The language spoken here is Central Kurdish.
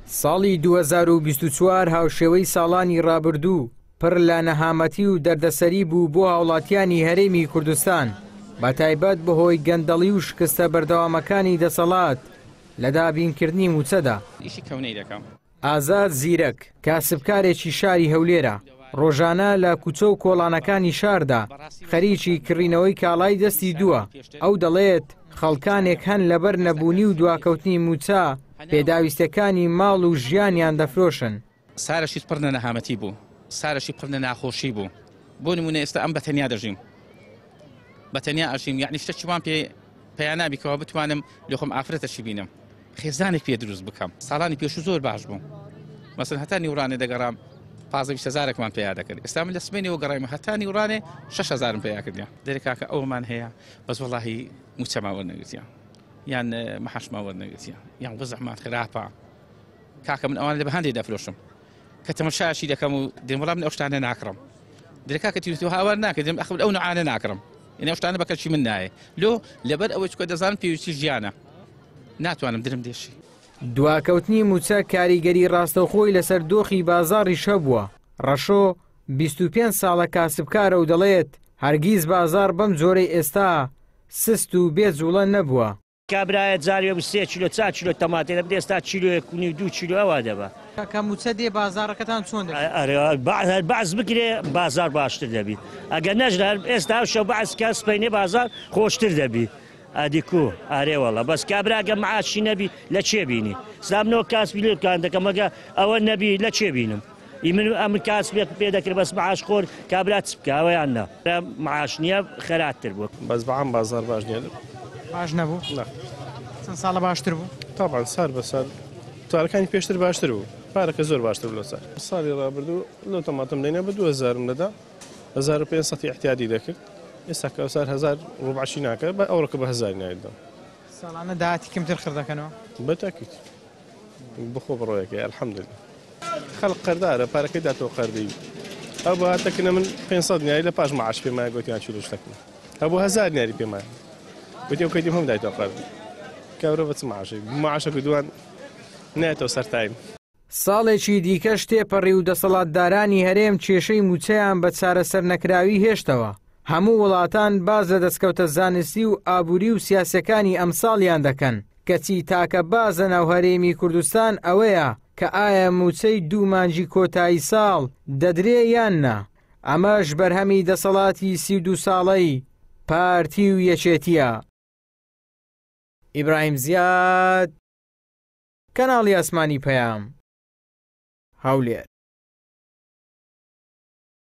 ساڵی 2024 هاوشێوەی ساڵانی ڕابردوو پڕ لە نەهامەتی و دەردەسەری بوو بۆ هاوڵاتیانی هەرێمی کوردستان، بەتایبەت بەهۆی گەندەڵی و شکستە بەردەوامەکانی دەسەڵات لە دابینکردنی مووچەدا. ئیشی کەونەی دەکەم. ئازاد زیرەک، کاسبکارێکی شاری هەولێرە، ڕۆژانە لە کوچە و کۆڵانەکانی شاردا خەریکی کڕینەوەی کاڵای دەستی دووە، ئەو دەڵێت، خەڵکانێک هەن لەبەر نەبوونی و دواکەوتنی مووچە پێداویستیەکانی ماڵ و ژیانیان دەفرۆشن. سارەشیت پڕ لە نەهامەتی بوو، سارەشی پڕ لە ناخۆشی بوو، بۆ نموونە ئێستا ئەم بە تەنیا دەژیم، بە تەنیا ئەژیم، یعنی شتێکی وام پێ پەیا نابی کەوا بتوانم لە خۆم ئافرەتەشی بینم، خێزانێک پێ دروست بکەم. ساڵانی پێشوو زۆر باش بوو، مەسەن هەتا نیوڕانێ دەگەڕام پازدە 20 هەزارێکمان پەیا دەکرد، ئێستا من لە سبەینێوە گەڕایمە هەتا نیوڕانێ شەش هەزارم پەیا کردیە. دەرێ کاکە ئەوەمان هەیە بەس وەڵاهی مووچەمان وەرنەگرتیە یان مەحاشمان وەرنەگرتیە یان وەزعمان خراپە. کاکە من ئەوان لە بەهاندێ دەفرۆشم کە تەمەشاشی دەکەم و دێم وەڵام من ئەو شتانە ناکڕم درێ کاکە تیرتو هاوار ناکە دێم ئەخ ئەو نوعانە ناکڕم یعنی ئەو شتانە بەکەچی من نایە لۆ لەبەر ئەوەی چکە دەزانم پێویستی ژیانە ناتوانم درم دێشی. دواکەوتنی مووچە کاریگەری ڕاستەوخۆی لەسەر دۆخی بازاڕیش هەبووە، ڕەشۆ 25 ساڵە کاسبکارە و دەڵێت، هەرگیز بازاڕ بەم جۆرەی ئێستا سست و بێ جوڵە نەبووە. کابرایە جارێ بوو سێ کیلۆ چار کیلۆ تەماتەی دەبرد ئێستا کیلۆیەک و نیو دوو کیلۆ ئەوا دەبا. کاکە مووچە دێ بازاڕەکەتان چۆن دەبێ؟ ئەرێ هەر بەعس بکرێ بازاڕ باشتر دەبی ئەگەر نەش هەر ئێستا ئەو شەو بەعس کە سپەینێ بازاڕ خۆشتر دەبی ئەدی کو ئەرێ وەڵا بەس کابرا گە معاشی نەبی لە چێ بینی سلام منەوە کاسبی لێ بکان دەکەم ئەگە ئەوە نەبی لە چێ بینم ئی من ئەمن کاسبێک پێ دەکرێ بەس معاش خۆر کابرا چ بکا ئەوەیان نا معاش نییە خەراتر بووە. بەس بەعام بازار باش نیە. باش نەبوو؟ نا. چەند ساڵە باشتر بوو؟ تەبعەن سار بە سار سالەکانی پێشتر باشتر بوو پارەکە زۆر باشتر بوو لە سار. ساڵی ڕابردوو لۆ تەماتەم دەینا بە دوو هەزارم دەدا 1500 ئیعتیادی دەکرد ئێستا کە ئەوسار هەزار ڕوبعەشی ناکا بە ئەوڕۆکە بە هەزاری نایدەم. ساڵانە داهاتی کەمتر خڕ دەکەنەوە؟ بە تاکید. بخۆ بڕۆیەکەی الحمدللە خەڵک قەردارە پارەکەی داتەوە قەردی ئەو بە هاتەکنە من 500 نیاری لە پاش معاش پێمایە گوتیان چی شتەکە هەبوو هەزار نیاری پێمایە گوتی ئەو کەدیم هەم دایتەوە قەردی کابرا بە چ معاشێک معاشەکە دووان نایەتەوە سەر تایم. ساڵێکی دیکەش تێپەڕی و دەسەڵاتدارانی هەرێم کێشەی مووچەیان بە چارەسەرنەکراوی هێشتەوە. هەموو وڵاتان باس لە دەستکەوتە زانستی و ئابووری و سیاسیەکانی ئەمساڵیان دەکەن، کەچی تاکە باس لە ناو هەرێمی کوردستان ئەوەیە کە ئایا مووچەی دوو مانگی کۆتایی ساڵ دەدرێ یان نا؟ ئەمەش بەرهەمی دەسەڵاتی 32 ساڵەی پارتی و یەکێتیە. ئیبراهیم زیاد، کەناڵی ئاسمانی پەیام، هەولێر.